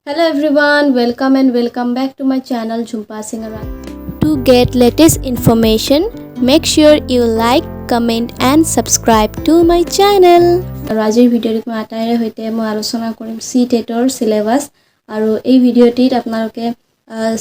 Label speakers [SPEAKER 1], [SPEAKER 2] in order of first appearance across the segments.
[SPEAKER 1] Hello everyone, welcome and welcome back to my channel, Jhumpa Singha. To get latest information, make sure you like, comment and subscribe to my channel. আৰু আজিৰ ভিডিঅ'টোত মই আটাইৰে সৈতে মই আলোচনা কৰিম চি টেটৰ চিলেবাছ। আৰু এই ভিডিঅ'টিত আপোনালোকে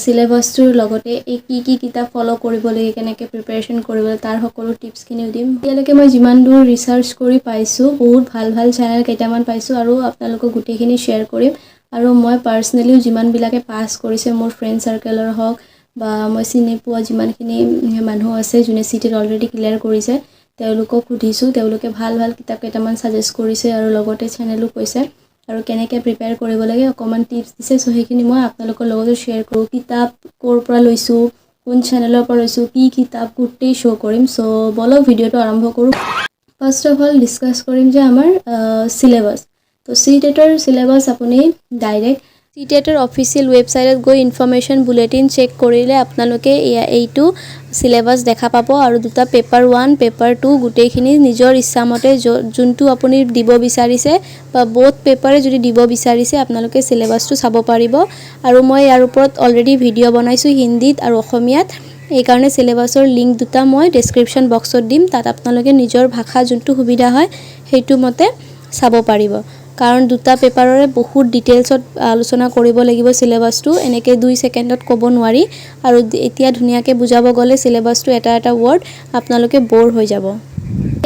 [SPEAKER 1] চিলেবাছটোৰ লগতে এই কি কি কিতাপ ফ'ল' কৰিব লাগে, কেনেকৈ প্ৰিপেৰেশ্যন কৰিব লাগে, তাৰ সকলো টিপছখিনিও দিম। এতিয়ালৈকে মই যিমান দূৰ ৰিচাৰ্চ কৰি পাইছোঁ, বহুত ভাল ভাল চেনেল কেইটামান পাইছোঁ আৰু আপোনালোকক গোটেইখিনি শ্বেয়াৰ কৰিম। আৰু মই পাৰ্চনেলিও যিমানবিলাকে পাছ কৰিছে, মোৰ ফ্ৰেণ্ড চাৰ্কেলৰ হওক বা মই চিনি পোৱা যিমানখিনি মানুহ আছে যোনে চি টেট অলৰেডি ক্লিয়াৰ কৰিছে, তেওঁলোকক সুধিছোঁ। তেওঁলোকে ভাল ভাল কিতাপ কেইটামান ছাজেষ্ট কৰিছে আৰু লগতে চেনেলো কৈছে আৰু কেনেকৈ প্ৰিপেয়াৰ কৰিব লাগে অকণমান টিপছ দিছে। চ' সেইখিনি মই আপোনালোকৰ লগতো শ্বেয়াৰ কৰোঁ। কিতাপ ক'ৰ পৰা লৈছোঁ, কোন চেনেলৰ পৰা লৈছোঁ, কি কিতাপ, গোটেই শ্ব' কৰিম। চ' ব'লক, ভিডিঅ'টো আৰম্ভ কৰোঁ। ফাৰ্ষ্ট অফ অল ডিছকাছ কৰিম যে আমাৰ চিলেবাছ। তো চি টেটৰ চিলেবাছ আপুনি ডাইৰেক্ট চি টেটৰ অফিচিয়েল ৱেবছাইটত গৈ ইনফৰ্মেশ্যন বুলেটিন চেক কৰিলে আপোনালোকে এইটো চিলেবাছ দেখা পাব। আৰু দুটা পেপাৰ ওৱান, পেপাৰ টু গোটেইখিনি নিজৰ ইচ্ছামতে যোনটো আপুনি দিব বিচাৰিছে বা ব'থ পেপাৰে যদি দিব বিচাৰিছে, আপোনালোকে চিলেবাছটো চাব পাৰিব। আৰু মই ইয়াৰ ওপৰত অলৰেডি ভিডিঅ' বনাইছোঁ হিন্দীত আৰু অসমীয়াত। এইকাৰণে চিলেবাছৰ লিংক দুটা মই ডেছক্ৰিপশ্যন বক্সত দিম। তাত আপোনালোকে নিজৰ ভাষা যোনটো সুবিধা হয়, সেইটো মতে চাব পাৰিব। কাৰণ দুটা পেপাৰৰে বহুত ডিটেইলছত আলোচনা কৰিব লাগিব। চিলেবাছটো এনেকৈ 2 ছেকেণ্ডত ক'ব নোৱাৰি আৰু এতিয়া ধুনীয়াকৈ বুজাব গ'লে চিলেবাছটো এটা এটা ৱৰ্ড আপোনালোকে ব'ৰ হৈ যাব।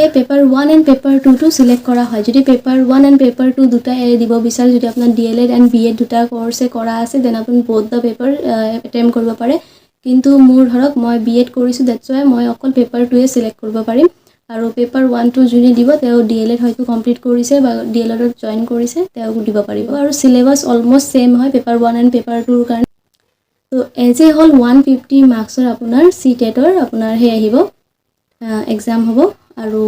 [SPEAKER 1] এই পেপাৰ ওৱান এণ্ড পেপাৰ টুটো চিলেক্ট কৰা হয়। যদি paper one and paper two দুটা দিব বিচাৰে, যদি আপোনাৰ D L add and B Ed দুটা কৰ্চে কৰা আছে, then আপুনি ব'থ the paper attempt কৰিব পাৰে। কিন্তু মোৰ ধৰক মই বি এড কৰিছোঁ, that's Y মই অকল পেপাৰ টুৱে চিলেক্ট কৰিব পাৰিম। আৰু পেপাৰ ওৱানটো যোনে দিব, তেওঁ ডি এল এড হয়তো কমপ্লিট কৰিছে বা ডি এল এডত জইন কৰিছে, তেওঁক দিব পাৰিব। আৰু চিলেবাছ অলমষ্ট ছেইম হয় paper one and paper tour কাৰণে। ত' এজ এ হ'ল 150 মাৰ্কছৰ আপোনাৰ চি টেটৰ আপোনাৰ সেই আহিব, এক্সাম হ'ব। আৰু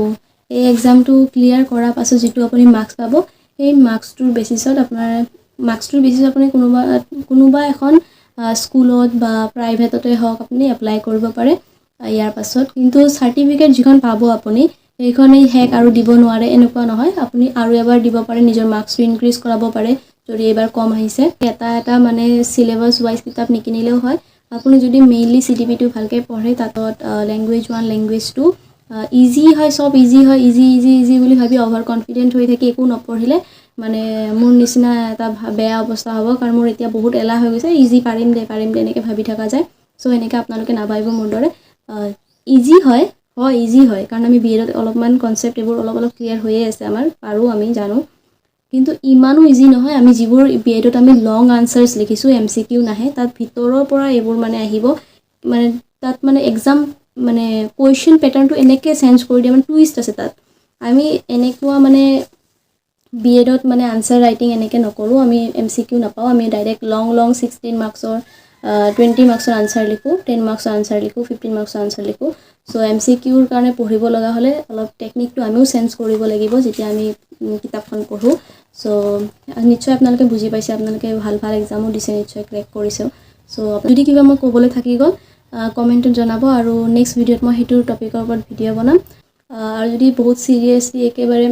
[SPEAKER 1] এই এক্সামটো ক্লিয়াৰ কৰাৰ পাছত যিটো আপুনি মাৰ্কছ পাব, সেই মাৰ্কছটোৰ বেচিছত আপুনি কোনোবা কোনোবা এখন স্কুলত বা প্ৰাইভেটতে হওক, আপুনি এপ্লাই কৰিব পাৰে ইয়াৰ পাছত। কিন্তু চাৰ্টিফিকেট যিখন পাব আপুনি, সেইখনেই শেষ আৰু দিব নোৱাৰে এনেকুৱা নহয়। আপুনি আৰু এবাৰ দিব পাৰে, নিজৰ মাৰ্কছটো ইনক্ৰিজ কৰাব পাৰে যদি এইবাৰ কম আহিছে। এটা এটা মানে চিলেবাছ ৱাইজ কিতাপ নিকিনিলেও হয়। আপুনি যদি মেইনলি চি ডি পিটো ভালকৈ পঢ়ে, তাত language one, language two easy হয়, চব ইজি হয়। ইজি ইজি ইজি বুলি ভাবি অভাৰ কনফিডেণ্ট হৈ থাকি একো নপঢ়িলে মানে মোৰ নিচিনা এটা বেয়া অৱস্থা হ'ব। কাৰণ মোৰ এতিয়া বহুত এলাহ হৈ গৈছে। ইজি, পাৰিম দে, পাৰিম দে, এনেকৈ ভাবি থকা যায়। চ' এনেকৈ আপোনালোকে নাভাবিব মোৰ দৰে। ইজি হয় হয় ইজি হয়, কাৰণ আমি বি এডত অলপমান কনচেপ্ট এইবোৰ অলপ অলপ ক্লিয়াৰ হৈয়ে আছে আমাৰ, পাৰোঁ, আমি জানো। কিন্তু ইমানো ইজি নহয়। আমি যিবোৰ বি এডত আমি লং আনচাৰ্ছ লিখিছোঁ, এম চি কিউ নাহে তাত, ভিতৰৰ পৰা এইবোৰ মানে আহিব। মানে তাত মানে এক্সাম মানে কুৱেশ্যন পেটাৰ্ণটো এনেকৈ চেঞ্জ কৰি দিয়ে, মানে টুইষ্ট আছে তাত। আমি এনেকুৱা মানে বি এডত মানে আনচাৰ ৰাইটিং এনেকৈ নকৰোঁ। আমি এম চি কিউ নাপাওঁ। আমি ডাইৰেক্ট লং লং 16 মাৰ্কছৰ, 20 মাৰ্কছৰ আনচাৰ লিখোঁ, 10 মাৰ্কছৰ আনচাৰ লিখোঁ, 15 মাৰ্কছৰ আনচাৰ লিখোঁ। চ' এম চি কিউৰ কাৰণে পঢ়িব লগা হ'লে অলপ টেকনিকটো আমিও চেঞ্জ কৰিব লাগিব যেতিয়া আমি কিতাপখন পঢ়োঁ। চ' নিশ্চয় আপোনালোকে বুজি পাইছে। আপোনালোকে ভাল ভাল এক্সামো দিছে, নিশ্চয় ক্ৰেক কৰিছেও। চ' যদি কিবা মই ক'বলৈ থাকি গ'ল, কমেণ্টত জনাব আৰু নেক্সট ভিডিঅ'ত মই সেইটোৰ টপিকৰ ওপৰত ভিডিঅ' বনাম। আৰু যদি বহুত চিৰিয়াছলি একেবাৰে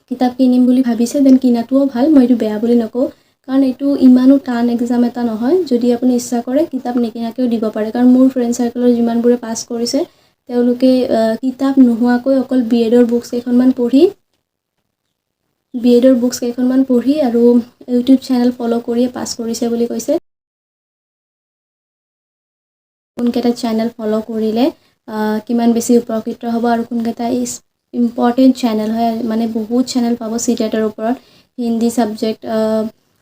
[SPEAKER 1] কিতাপ কিনিম বুলি ভাবিছে, then কিনাটোও ভাল। মই এইটো বেয়া বুলি নকওঁ, কাৰণ এইটো ইমানো টান এক্সাম এটা নহয়। যদি আপুনি ইচ্ছা কৰে, কিতাপ নিকিনাকৈও দিব পাৰে। কাৰণ মোৰ ফ্ৰেণ্ড চাৰ্কেলৰ যিমানবোৰে পাছ কৰিছে, তেওঁলোকে কিতাপ নোহোৱাকৈ অকল বি এডৰ বুকছ কেইখনমান পঢ়ি আৰু ইউটিউব চেনেল ফ'ল' কৰিয়ে পাছ কৰিছে বুলি কৈছে। কোনকেইটা চেনেল ফ'ল' কৰিলে কিমান বেছি উপকৃত হ'ব আৰু কোনকেইটা ইম্পৰ্টেণ্ট চেনেল হয়, মানে বহুত চেনেল পাব চি টেটৰ ওপৰত। Hindi subject,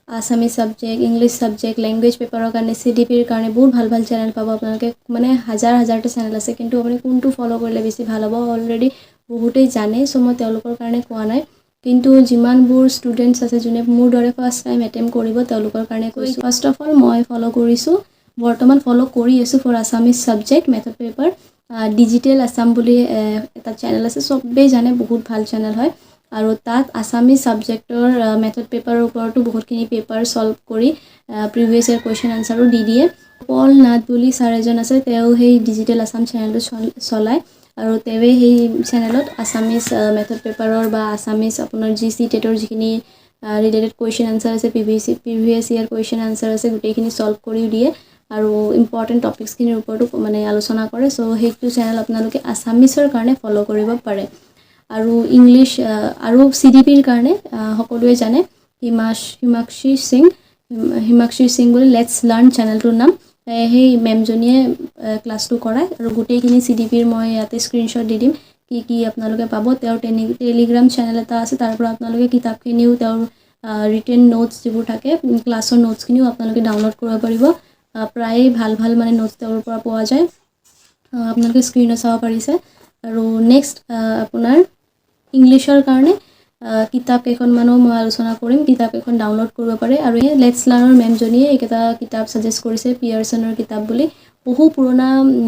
[SPEAKER 1] Assamese subject, English subject, language পেপাৰৰ কাৰণে, চি ডি পিৰ কাৰণে বহুত ভাল ভাল চেনেল পাব আপোনালোকে। মানে হাজাৰ হাজাৰটা চেনেল আছে, কিন্তু আপুনি কোনটো ফ'ল' কৰিলে বেছি ভাল হ'ব, অলৰেডি বহুতেই জানে। চ' মই তেওঁলোকৰ কাৰণে কোৱা নাই, কিন্তু যিমানবোৰ ষ্টুডেণ্টছ আছে যোনে মোৰ দৰে ফাৰ্ষ্ট টাইম এটেম্প কৰিব, তেওঁলোকৰ কাৰণে কৈছোঁ। ফাৰ্ষ্ট অফ অল মই ফ'ল' কৰিছোঁ, বৰ্তমান ফ'ল' কৰি আছোঁ for Assamese subject method paper, digital Assam বুলি এটা চেনেল আছে। চবেই জানে, বহুত ভাল চেনেল হয়। আৰু তাত আছামিজ ছাবজেক্টৰ মেথড পেপাৰৰ ওপৰতো বহুতখিনি পেপাৰ ছল্ভ কৰি প্ৰিভিয়াছ ইয়াৰ কুৱেশ্যন আনচাৰো দি দিয়ে। পল নাথ বুলি ছাৰ এজন আছে, তেওঁ সেই ডিজিটেল আছাম চেনেলটো চলায় আৰু তেওঁৱে সেই চেনেলত আছামিজ মেথড পেপাৰৰ বা আছামিজ আপোনাৰ যি চি টেটৰ যিখিনি ৰিলেটেড কুৱেশ্যন আনচাৰ আছে, previous year question answer আছে, গোটেইখিনি ছল্ভ কৰিও দিয়ে আৰু ইম্পৰ্টেণ্ট টপিকছখিনিৰ ওপৰতো মানে আলোচনা কৰে। চ' সেইটো চেনেল আপোনালোকে আছামিছৰ কাৰণে ফ'ল' কৰিব পাৰে। আৰু ইংলিছ আৰু চিডিপিৰ কাৰণে সকলোৱে জানে হিমাক্ষী সিং, হিমাক্ষী সিং বুলি let's learn চেনেলটোৰ নাম। সেই মেমজনীয়ে ক্লাছটো কৰায় আৰু গোটেইখিনি চিডিপিৰ মই ইয়াতে স্ক্ৰীনশ্বট দি দিম, কি কি আপোনালোকে পাব। তেওঁৰ টেলিগ্ৰাম চেনেল এটা আছে, তাৰ পৰা আপোনালোকে কিতাপখিনিও, তেওঁৰ ৰিটেন নোটছ যিবোৰ থাকে, ক্লাছৰ নোটছখিনিও আপোনালোকে ডাউনলোড কৰিব পাৰিব। প্ৰায়ে ভাল ভাল মানে নোটছ তেওঁৰ পৰা পোৱা যায়। আপোনালোকে স্ক্ৰীণত চাব পাৰিছে। আৰু নেক্সট আপোনাৰ ইংলিছৰ কাৰণে কিতাপ কেইখনমানো মই আলোচনা কৰিম। কিতাপ কেইখন ডাউনলোড কৰিব পাৰে। আৰু এই let's লাৰ্ণৰ মেমজনীয়ে এইকেইটা কিতাপ ছাজেষ্ট কৰিছে, পিয়াৰচনৰ কিতাপ বুলি। বহু পুৰণা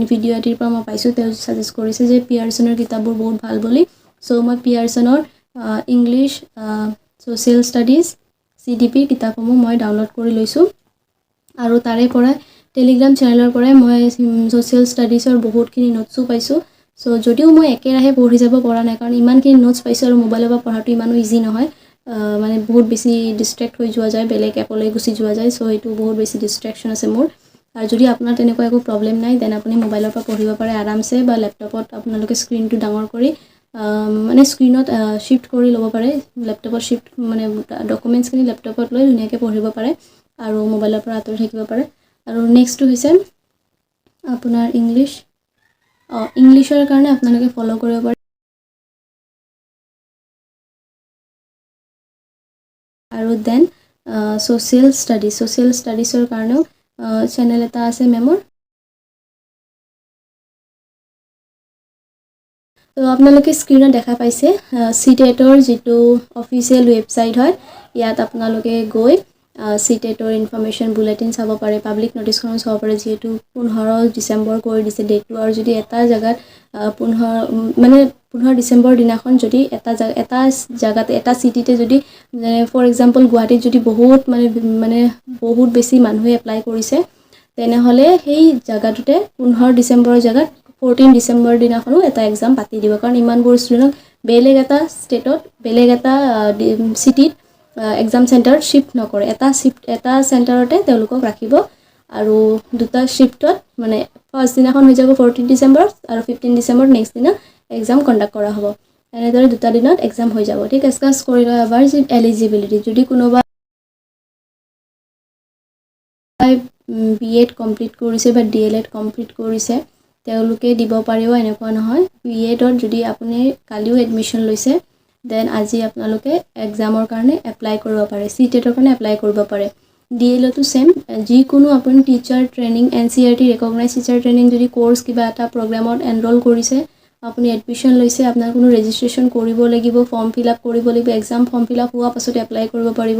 [SPEAKER 1] ভিডিঅ' এটিৰ পৰা মই পাইছোঁ, তেওঁ ছাজেষ্ট কৰিছে যে পিয়াৰচনৰ কিতাপবোৰ বহুত ভাল বুলি। চ' মই পিয়াৰচনৰ ইংলিছ, ছ'চিয়েল ষ্টাডিজ, চিডিপিৰ কিতাপসমূহ মই ডাউনলোড কৰি লৈছোঁ। আৰু তাৰে পৰা, টেলিগ্ৰাম চেনেলৰ পৰাই মই ছ'চিয়েল ষ্টাডিজৰ বহুতখিনি নোটছো পাইছোঁ। চ' যদিও মই একেৰাহে পঢ়ি যাব পৰা নাই, কাৰণ ইমানখিনি নোটছ পাইছোঁ আৰু মোবাইলৰ পৰা পঢ়াটো ইমানো ইজি নহয়, মানে বহুত বেছি ডিষ্ট্ৰেক্ট হৈ যোৱা যায়, বেলেগ এপলৈ গুচি যোৱা যায়। চ' সেইটো বহুত বেছি ডিষ্ট্ৰেকশ্যন আছে মোৰ। আৰু যদি আপোনাৰ তেনেকুৱা একো প্ৰব্লেম নাই, then আপুনি মোবাইলৰ পৰা পঢ়িব পাৰে আৰামছে বা লেপটপত আপোনালোকে স্ক্ৰীণটো ডাঙৰ কৰি মানে স্ক্ৰীণত শ্বিফ্ট কৰি ল'ব পাৰে। লেপটপত শ্বিফ্ট মানে ডকুমেণ্টছখিনি লেপটপত লৈ ধুনীয়াকৈ পঢ়িব পাৰে আৰু মোবাইলৰ পৰা আঁতৰি থাকিব পাৰে। আৰু নেক্সটটো হৈছে আপোনাৰ ইংলিছ। অঁ, ইংলিছৰ কাৰণে আপোনালোকে ফ'ল' কৰিব পাৰে। আৰু then social studies, social ষ্টাডিজৰ কাৰণেও চেনেল এটা আছে মেমৰ। তো আপোনালোকে স্ক্ৰীণত দেখা পাইছে চি টেটৰ যিটো অফিচিয়েল ৱেবছাইট হয়, ইয়াত আপোনালোকে গৈ চি টেটৰ ইনফৰ্মেশ্যন বুলেটিন চাব পাৰে, পাব্লিক নটিছখনো চাব পাৰে। যিহেতু 15 ডিচেম্বৰ কৰি দিছে ডেটটো, আৰু যদি এটা জেগাত 15 মানে 15 ডিচেম্বৰ দিনাখন যদি এটা জেগাত, এটা চিটিতে যদি, ফৰ এক্সাম্পল গুৱাহাটীত যদি বহুত মানে মানে বহুত বেছি মানুহে এপ্লাই কৰিছে, তেনেহ'লে সেই জেগাটোতে 15 ডিচেম্বৰৰ জেগাত 14 ডিচেম্বৰ দিনাখনো এটা এক্সাম পাতি দিব। কাৰণ ইমানবোৰ ষ্টুডেণ্টক বেলেগ এটা ষ্টেটত, বেলেগ এটা চিটিত এক্সাম চেণ্টাৰত শ্বিফ্ট নকৰে। এটা শ্বিফ্ট, এটা চেণ্টাৰতে তেওঁলোকক ৰাখিব আৰু দুটা শ্বিফ্টত মানে ফাৰ্ষ্ট দিনাখন হৈ যাব 14 ডিচেম্বৰ আৰু 15 ডিচেম্বৰ নেক্সট দিনা এক্সাম কণ্ডাক্ট কৰা হ'ব। এনেদৰে দুটা দিনত এক্সাম হৈ যাব। ঠিক, ডিছকাছ কৰি লওঁ এবাৰ যে এলিজিবিলিটি। যদি কোনোবা বি এড কমপ্লিট কৰিছে বা ডি এল এড কমপ্লিট কৰিছে, তেওঁলোকে দিব পাৰিব, এনেকুৱা নহয়। বি এডত যদি আপুনি কালিও এডমিশ্যন লৈছে, then আজি আপোনালোকে এক্সামৰ কাৰণে এপ্লাই কৰিব পাৰে, চি টেটৰ কাৰণে এপ্লাই কৰিব পাৰে। ডি এল এডতো ছেম। যিকোনো আপুনি teacher training, NCERT recognise teacher training যদি ক'ৰ্চ কিবা এটা প্ৰগ্ৰেমত এনৰল কৰিছে, আপুনি এডমিশ্যন লৈছে, আপোনাৰ কোনো ৰেজিষ্ট্ৰেশ্যন কৰিব লাগিব, ফৰ্ম ফিল আপ কৰিব লাগিব, এক্সাম ফৰ্ম ফিল আপ হোৱাৰ পাছত এপ্লাই কৰিব পাৰিব,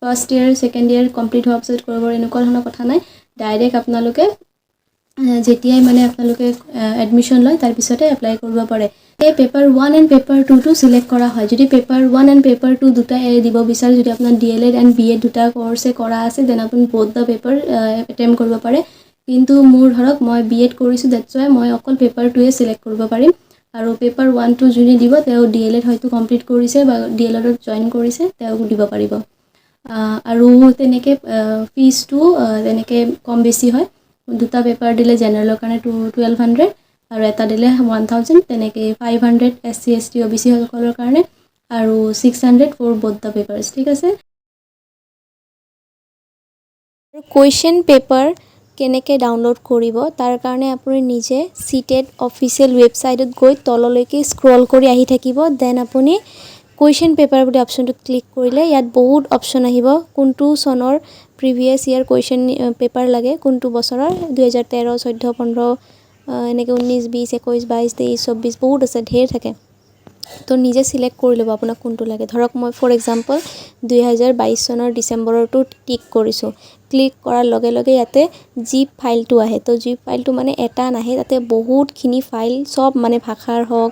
[SPEAKER 1] first year, second year complete হোৱাৰ পাছত কৰিব, এনেকুৱা ধৰণৰ কথা নাই। ডাইৰেক্ট আপোনালোকে যেতিয়াই মানে আপোনালোকে এডমিশ্যন লয়, তাৰপিছতে এপ্লাই কৰিব পাৰে। এই পেপাৰ ওৱান এণ্ড পেপাৰ টুটো চিলেক্ট কৰা হয়। যদি paper one and paper two দুটাই দিব বিচাৰে, যদি আপোনাৰ D El Ed and B Ed দুটা কৰ্চে কৰা আছে, then আপুনি ব'থ the paper attempt কৰিব পাৰে। কিন্তু মোৰ ধৰক মই বি এড কৰিছোঁ, that's Y মই অকল পেপাৰ টুৱে চিলেক্ট কৰিব পাৰিম। আৰু পেপাৰ ওৱানটো যোনে দিব, তেওঁ ডি এল এড হয়তো কমপ্লিট কৰিছে বা ডি এল এডত জইন কৰিছে, তেওঁক দিব পাৰিব। আৰু তেনেকৈ ফিজটো তেনেকৈ কম বেছি হয়। দুটা পেপাৰ দিলে জেনেৰেলৰ কাৰণে 1200 আৰু এটা দিলে 1000, তেনেকৈ 500 এছ চি, এছ টি, অ' বি চি সকলৰ কাৰণে আৰু 600 for both the papers। ঠিক আছে।
[SPEAKER 2] কুৱেশ্যন পেপাৰ কেনেকৈ ডাউনলোড কৰিব, তাৰ কাৰণে আপুনি নিজে চি টেট অফিচিয়েল ৱেবছাইটত গৈ তললৈকে স্ক্ৰল কৰি আহি থাকিব। Then আপুনি কুৱেশ্যন পেপাৰ বুলি অপশ্যনটোত ক্লিক কৰিলে ইয়াত বহুত অপশ্যন আহিব। কোনটো চনৰ প্ৰিভিয়াছ ইয়েৰ কুৱেশ্যন পেপাৰ লাগে, কোনটো বছৰৰ, 2013, 14, 15, এনেকৈ 19, 20, 21, 22, 23, 24, বহুত আছে, ঢেৰ থাকে। তো নিজে চিলেক্ট কৰি ল'ব আপোনাক কোনটো লাগে। ধৰক মই ফৰ এক্সাম্পল 2022 চনৰ ডিচেম্বৰৰটো টিক কৰিছোঁ। ক্লিক কৰাৰ লগে লগে ইয়াতে জিপ ফাইলটো আহে। তো জিপ ফাইলটো মানে এটা নাহে, তাতে বহুতখিনি ফাইল, চব মানে ভাষাৰ হওক,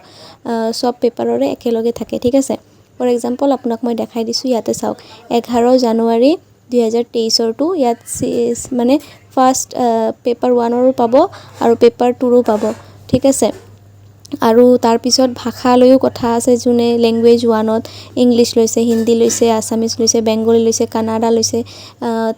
[SPEAKER 2] চব পেপাৰৰে একেলগে থাকে। ঠিক আছে। ফৰ এক্সাম্পল আপোনাক মই দেখাই দিছোঁ। ইয়াতে চাওক, 11 জানুৱাৰী 2023ৰটো ইয়াত মানে ফাৰ্ষ্ট পেপাৰ ওৱানৰো পাব আৰু পেপাৰ টুৰো পাব। ঠিক আছে। আৰু তাৰপিছত ভাষালৈও কথা আছে। যোনে লেংগুৱেজ ওৱানত ইংলিছ লৈছে, হিন্দী লৈছে, আছামিজ লৈছে, বেংগলী লৈছে, কানাডা লৈছে,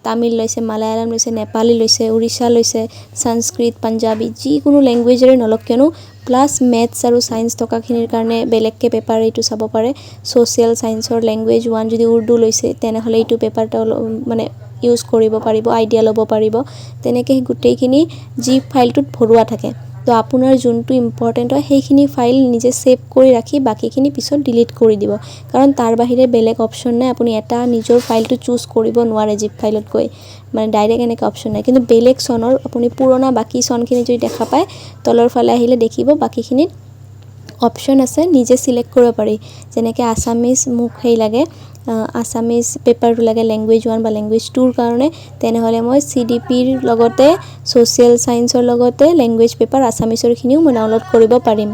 [SPEAKER 2] তামিল লৈছে, মালায়ালম লৈছে, নেপালী লৈছে, উৰিষ্যা লৈছে, সংস্কৃত, পাঞ্জাবী, যিকোনো লেংগুৱেজৰে নলওক কিয়নো, প্লাছ মেথছ আৰু ছায়েন্স থকাখিনিৰ কাৰণে বেলেগকৈ পেপাৰ এইটো চাব পাৰে। ছ'চিয়েল ছায়েন্সৰ লেংগুৱেজ ওৱান যদি উৰ্দু লৈছে, তেনেহ'লে এইটো পেপাৰ তেওঁ মানে ইউজ কৰিব পাৰিব, আইডিয়া ল'ব পাৰিব। তেনেকৈ গোটেইখিনি জিপ ফাইলটোত ভৰোৱা থাকে। তো আপোনাৰ যোনটো ইম্পৰ্টেণ্ট হয়, সেইখিনি ফাইল নিজে ছেভ কৰি ৰাখি বাকীখিনি পিছত ডিলিট কৰি দিব, কাৰণ তাৰ বাহিৰে বেলেগ অপশ্যন নাই। আপুনি এটা নিজৰ ফাইলটো চুজ কৰিব নোৱাৰে জিপ ফাইলত গৈ, মানে ডাইৰেক্ট এনেকৈ অপশ্যন নাই। কিন্তু বেলেগ চনৰ আপুনি পুৰণা বাকী চনখিনি যদি দেখা পায়, তলৰ ফালে আহিলে দেখিব বাকীখিনিত অপশ্যন আছে, নিজে চিলেক্ট কৰিব পাৰি। যেনেকৈ আছামিজ মোক সেই লাগে, আছামিজ পেপাৰটো লাগে লেংগুৱেজ ওৱান বা লেংগুৱেজ টুৰ কাৰণে, তেনেহ'লে মই চিডিপিৰ লগতে ছ'চিয়েল ছায়েন্সৰ লগতে লেংগুৱেজ পেপাৰ আছামিছৰখিনিও মই ডাউনলোড কৰিব পাৰিম।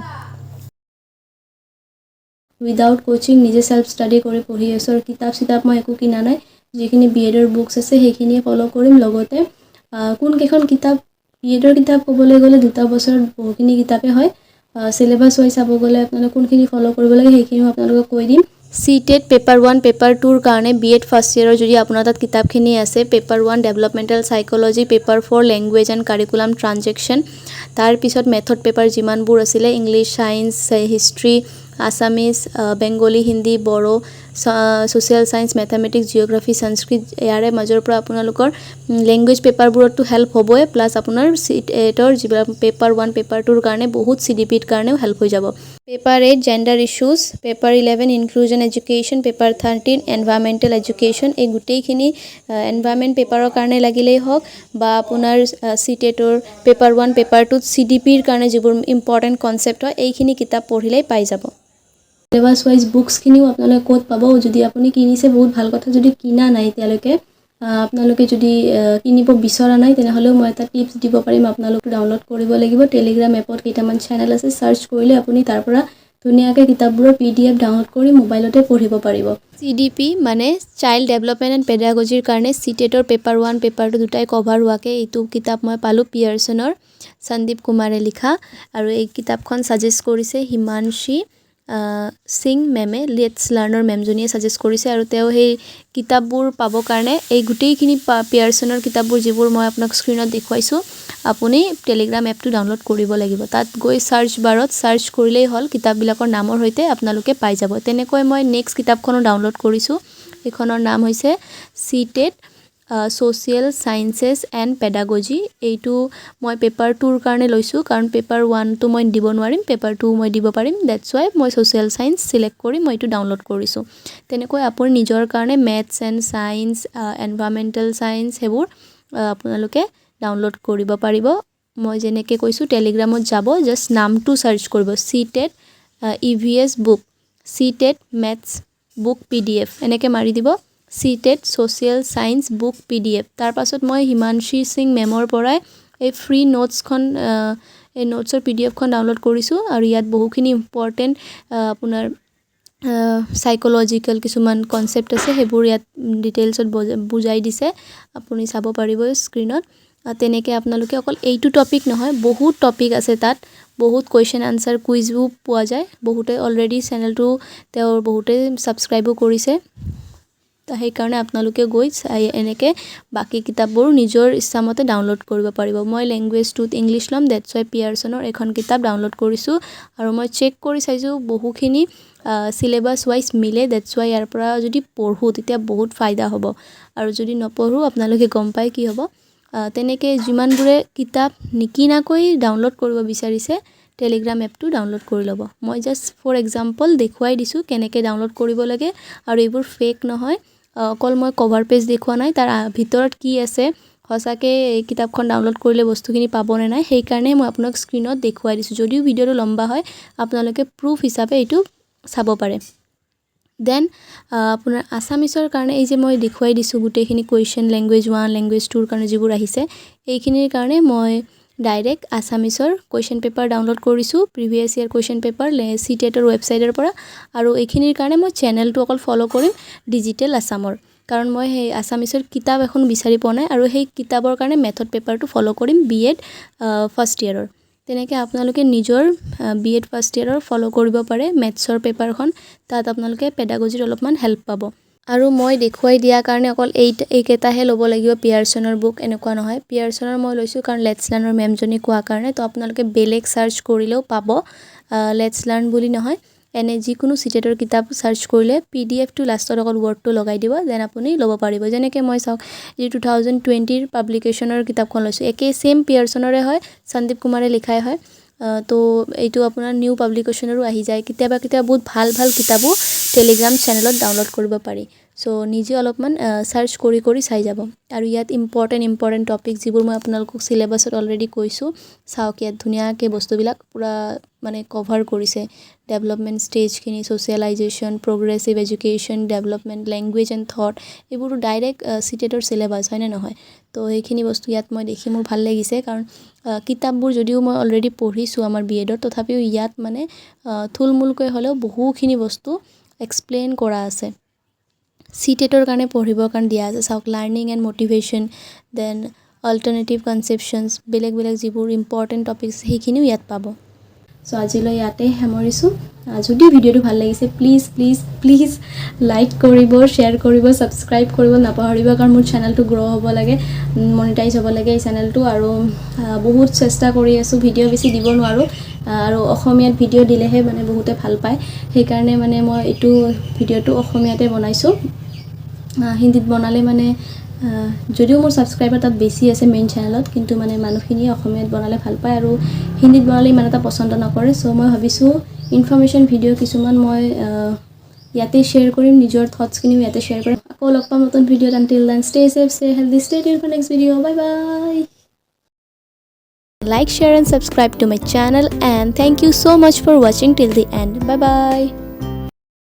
[SPEAKER 1] উইদাউট কোচিং নিজে চেল্ফ ষ্টাডি কৰি পঢ়ি আছোঁ আৰু কিতাপ চিতাপ মই একো কিনা নাই। যিখিনি বি এডৰ বুকছ আছে, সেইখিনিয়ে ফ'ল' কৰিম। লগতে কোনকেইখন কিতাপ, বি এডৰ কিতাপ ক'বলৈ গ'লে 2টা বছৰত বহুখিনি কিতাপেই হয়। চিলেবাছ ৱাইজ চাব গ'লে আপোনালোকে কোনখিনি ফ'ল' কৰিব লাগে, সেইখিনিও আপোনালোকক কৈ দিম।
[SPEAKER 2] C TET paper one, paper tour কাৰণে বি এড ফাৰ্ষ্ট ইয়েৰৰ যদি আপোনাৰ তাত কিতাপখিনি আছে, paper one developmental psychology, paper four language and curriculum transaction, তাৰপিছত মেথড পেপাৰ যিমানবোৰ আছিলে, English, science, history, Assamese, Bengali, Hindi, Bodo, social science, mathematics, geography, Sanskrit, ইয়াৰে মাজৰ পৰা আপোনালোকৰ লেংগুৱেজ পেপাৰবোৰততো হেল্প হ'বই, প্লাছ আপোনাৰ চি টেটৰ যিবিলাক পেপাৰ ওৱান, পেপাৰ টুৰ কাৰণে বহুত চিডিপিৰ কাৰণেও হেল্প হৈ যাব। Paper 8 gender issues, paper 11 inclusion education, paper 13 environmental education, এই গোটেইখিনি এনভাইৰমেণ্ট পেপাৰৰ কাৰণে লাগিলেই হওক বা আপোনাৰ চি টেটৰ পেপাৰ ওৱান, পেপাৰ টুত চিডিপিৰ কাৰণে যিবোৰ ইম্পৰ্টেণ্ট কনচেপ্ট হয়, এইখিনি কিতাপ পঢ়িলেই পাই যাব।
[SPEAKER 1] চিলেবাছ ৱাইজ বুকছখিনিও আপোনালোকে ক'ত পাব? যদি আপুনি কিনিছে, বহুত ভাল কথা। যদি কিনা নাই এতিয়ালৈকে, আপোনালোকে যদি কিনিব বিচৰা নাই, তেনেহ'লেও মই এটা টিপছ দিব পাৰিম। আপোনালোক ডাউনলোড কৰিব লাগিব। টেলিগ্ৰাম এপত কেইটামান চেনেল আছে, চাৰ্চ কৰিলে আপুনি তাৰ পৰা ধুনীয়াকৈ কিতাপবোৰৰ পিডিএফ ডাউনলোড কৰি মোবাইলতে পঢ়িব পাৰিব।
[SPEAKER 2] চিডিপি মানে চাইল্ড ডেভেলপমেণ্ট এণ্ড পেডাগজিৰ কাৰণে চি টেটৰ পেপাৰ ওৱান, পেপাৰ টু দুটাই কভাৰ হোৱাকৈ এইটো কিতাপ মই পালোঁ, পিয়াৰচনৰ, সন্দীপ কুমাৰে লিখা। আৰু এই কিতাপখন ছাজেষ্ট কৰিছে হিমাংশী সিং মেমে, let's লাৰ্ণৰ মেমজনীয়ে ছাজেষ্ট কৰিছে। আৰু তেওঁ সেই কিতাপবোৰ পাবৰ কাৰণে এই গোটেইখিনি পিয়াৰচনৰ কিতাপবোৰ, যিবোৰ মই আপোনাক স্ক্ৰীণত দেখুৱাইছোঁ, আপুনি টেলিগ্ৰাম এপটো ডাউনলোড কৰিব লাগিব। তাত গৈ চাৰ্চ বাৰত চাৰ্চ কৰিলেই হ'ল, কিতাপবিলাকৰ নামৰ সৈতে আপোনালোকে পাই যাব। তেনেকৈ মই নেক্সট কিতাপখনো ডাউনলোড কৰিছোঁ। এইখনৰ নাম হৈছে CTET social sciences and pedagogy। এইটো মই পেপাৰ টুৰ কাৰণে লৈছোঁ, কাৰণ পেপাৰ ওৱানটো মই দিব নোৱাৰিম, পেপাৰ টু মই দিব পাৰিম। That's Y মই ছ'চিয়েল ছায়েন্স চিলেক্ট কৰি মই এইটো ডাউনলোড কৰিছোঁ। তেনেকৈ আপুনি নিজৰ কাৰণে maths and science, environmental science, সেইবোৰ আপোনালোকে ডাউনলোড কৰিব পাৰিব। মই যেনেকৈ কৈছোঁ, টেলিগ্ৰামত যাব, জাষ্ট নামটো চাৰ্চ কৰিব, CTET EVS book, CTET maths book PDF, এনেকৈ মাৰি দিব, CTET social science book PDF। তাৰপাছত মই হিমাংশী সিং মেমৰ পৰাই এই ফ্ৰী নোটছখন, এই নোটছৰ পিডিএফখন ডাউনলোড কৰিছোঁ। আৰু ইয়াত বহুখিনি ইম্পৰ্টেণ্ট আপোনাৰ চাইক'লজিকেল কিছুমান কনচেপ্ট আছে, সেইবোৰ ইয়াত ডিটেইলছত বুজাই দিছে। আপুনি চাব পাৰিব স্ক্ৰীণত। তেনেকৈ আপোনালোকে অকল এইটো টপিক নহয়, বহুত টপিক আছে তাত, বহুত কুৱেশ্যন আনচাৰ কুইজো পোৱা যায়। বহুতে অলৰেডি চেনেলটো তেওঁৰ বহুতে ছাবস্ক্ৰাইবো কৰিছে। সেইকাৰণে আপোনালোকে গৈ চাই এনেকৈ বাকী কিতাপবোৰো নিজৰ ইচ্ছামতে ডাউনলোড কৰিব পাৰিব। মই লেংগুৱেজ টুত ইংলিছ ল'ম, that's Y পিয়াৰচনৰ এইখন কিতাপ ডাউনলোড কৰিছোঁ। আৰু মই চেক কৰি চাইছোঁ, বহুখিনি চিলেবাছ ৱাইজ মিলে। That's Y ইয়াৰ পৰা যদি পঢ়োঁ, তেতিয়া বহুত ফাইদা হ'ব আৰু যদি নপঢ়োঁ, আপোনালোকে গম পায় কি হ'ব। তেনেকৈ যিমানবোৰে কিতাপ নিকিনাকৈ ডাউনলোড কৰিব বিচাৰিছে, টেলিগ্ৰাম এপটো ডাউনলোড কৰি ল'ব। মই জাষ্ট ফৰ এক্সাম্পল দেখুৱাই দিছোঁ কেনেকৈ ডাউনলোড কৰিব লাগে। আৰু এইবোৰ ফেক নহয়। অকল মই কভাৰ পেজ দেখুওৱা নাই, তাৰ ভিতৰত কি আছে, সঁচাকৈ এই কিতাপখন ডাউনলোড কৰিলে বস্তুখিনি পাবনে নাই, সেইকাৰণে মই আপোনাক স্ক্ৰীণত দেখুৱাই দিছোঁ। যদিও ভিডিঅ'টো লম্বা হয়, আপোনালোকে প্ৰুফ হিচাপে এইটো চাব পাৰে। Then আপোনাৰ আছামিছৰ কাৰণে এই যে মই দেখুৱাই দিছোঁ গোটেইখিনি question, language one, language tour কাৰণে যিবোৰ আহিছে, এইখিনিৰ কাৰণে মই ডাইৰেক্ট আছামিছৰ কুৱেশ্যন পেপাৰ ডাউনলোড কৰিছোঁ, previous year question paper C টেটৰ ৱেবছাইটৰ পৰা। আৰু এইখিনিৰ কাৰণে মই চেনেলটো অকল ফ'ল' কৰিম ডিজিটেল আছামৰ, কাৰণ মই সেই আছামিছৰ কিতাপ এখন বিচাৰি পোৱা নাই। আৰু সেই কিতাপৰ কাৰণে মেথড পেপাৰটো ফ'ল' কৰিম বি এড ফাৰ্ষ্ট ইয়েৰৰ।
[SPEAKER 1] তেনেকৈ আপোনালোকে নিজৰ বি এড ফাৰ্ষ্ট ইয়েৰৰ ফ'ল' কৰিব পাৰে মেথছৰ পেপাৰখন। তাত আপোনালোকে পেডাগজিৰ অলপমান হেল্প পাব। আৰু মই দেখুৱাই দিয়াৰ কাৰণে অকল এইকেইটাহে ল'ব লাগিব পিয়াৰচনৰ বুক, এনেকুৱা নহয়। পিয়াৰচনৰ মই লৈছোঁ কাৰণ let's লাৰ্ণৰ মেমজনী কোৱাৰ কাৰণে। তো আপোনালোকে বেলেগ চাৰ্চ কৰিলেও পাব, let's learn বুলি নহয়, এনে যিকোনো চিটেটৰ কিতাপ চাৰ্চ কৰিলে পিডিএফটো লাষ্টত অকল ৱৰ্ডটো লগাই দিব, then আপুনি ল'ব পাৰিব। যেনেকৈ মই চাওক, যি 2020ৰ পাব্লিকেশ্যনৰ কিতাপখন লৈছোঁ, একেই ছেইম পিয়াৰচনৰে হয়, সন্দীপ কুমাৰে লিখাই হয়। তো এইটো আপোনাৰ নিউ পাব্লিকেশ্যনৰো আহি যায়। কেতিয়াবা কেতিয়াবা বহুত ভাল ভাল কিতাপো টেলিগ্ৰাম চেনেলত ডাউনলোড কৰিব পাৰি। চ' নিজে অলপমান চাৰ্চ কৰি কৰি চাই যাব। আৰু ইয়াত ইম্পৰ্টেণ্ট ইম্পৰ্টেণ্ট টপিক যিবোৰ মই আপোনালোকক চিলেবাছত অলৰেডি কৈছোঁ, চাওক, ইয়াত ধুনীয়াকৈ বস্তুবিলাক পূৰা মানে কভাৰ কৰিছে। ডেভেলপমেণ্ট ষ্টেজখিনি, socialization, progressive education, development, language and thought, এইবোৰতো ডাইৰেক্ট চিটেটৰ চিলেবাছ হয়নে নহয়? তো সেইখিনি বস্তু ইয়াত মই দেখি মোৰ ভাল লাগিছে, কাৰণ কিতাপবোৰ যদিও মই অলৰেডি পঢ়িছোঁ আমাৰ বি এডত, তথাপিও ইয়াত মানে থুলমূলকৈ হ'লেও বহুখিনি বস্তু এক্সপ্লেইন কৰা আছে। চি টেটৰ কাৰণে পঢ়িবৰ কাৰণে দিয়া আছে। চাওক, learning and motivation, then alternative conceptions, বেলেগ বেলেগ যিবোৰ ইম্পৰ্টেণ্ট টপিকছ, সেইখিনিও ইয়াত পাব। চ' আজিলৈ ইয়াতে সামৰিছোঁ। যদি ভিডিঅ'টো ভাল লাগিছে, প্লিজ প্লিজ প্লিজ লাইক কৰিব, শ্বেয়াৰ কৰিব, ছাবস্ক্ৰাইব কৰিব নাপাহৰিব, কাৰণ মোৰ চেনেলটো গ্ৰ' হ'ব লাগে, মনিটাইজ হ'ব লাগে এই চেনেলটো। আৰু বহুত চেষ্টা কৰি আছোঁ, ভিডিঅ' বেছি দিব নোৱাৰোঁ আৰু অসমীয়াত ভিডিঅ' দিলেহে মানে বহুতে ভাল পায়। সেইকাৰণে মানে মই এইটো ভিডিঅ'টো অসমীয়াতে বনাইছোঁ। হিন্দীত বনালে মানে যদিও মোৰ ছাবস্ক্ৰাইবাৰ তাত বেছি আছে মেইন চেনেলত, কিন্তু মানে মানুহখিনিয়ে অসমীয়াত বনালে ভাল পায় আৰু হিন্দীত বনালে ইমান এটা পচন্দ নকৰে। চ' মই ভাবিছোঁ ইনফৰ্মেশ্যন ভিডিঅ' কিছুমান মই ইয়াতে শ্বেয়াৰ কৰিম, নিজৰ থটছখিনিও ইয়াতে শ্বেয়াৰ কৰিম। আকৌ লগ পাম নতুন ভিডিঅ'ত। Until then, stay safe, stay healthy, stay tuned for next video. Bye bye. Like, share and subscribe to my channel, and thank you so much for watching till the end. Bye bye.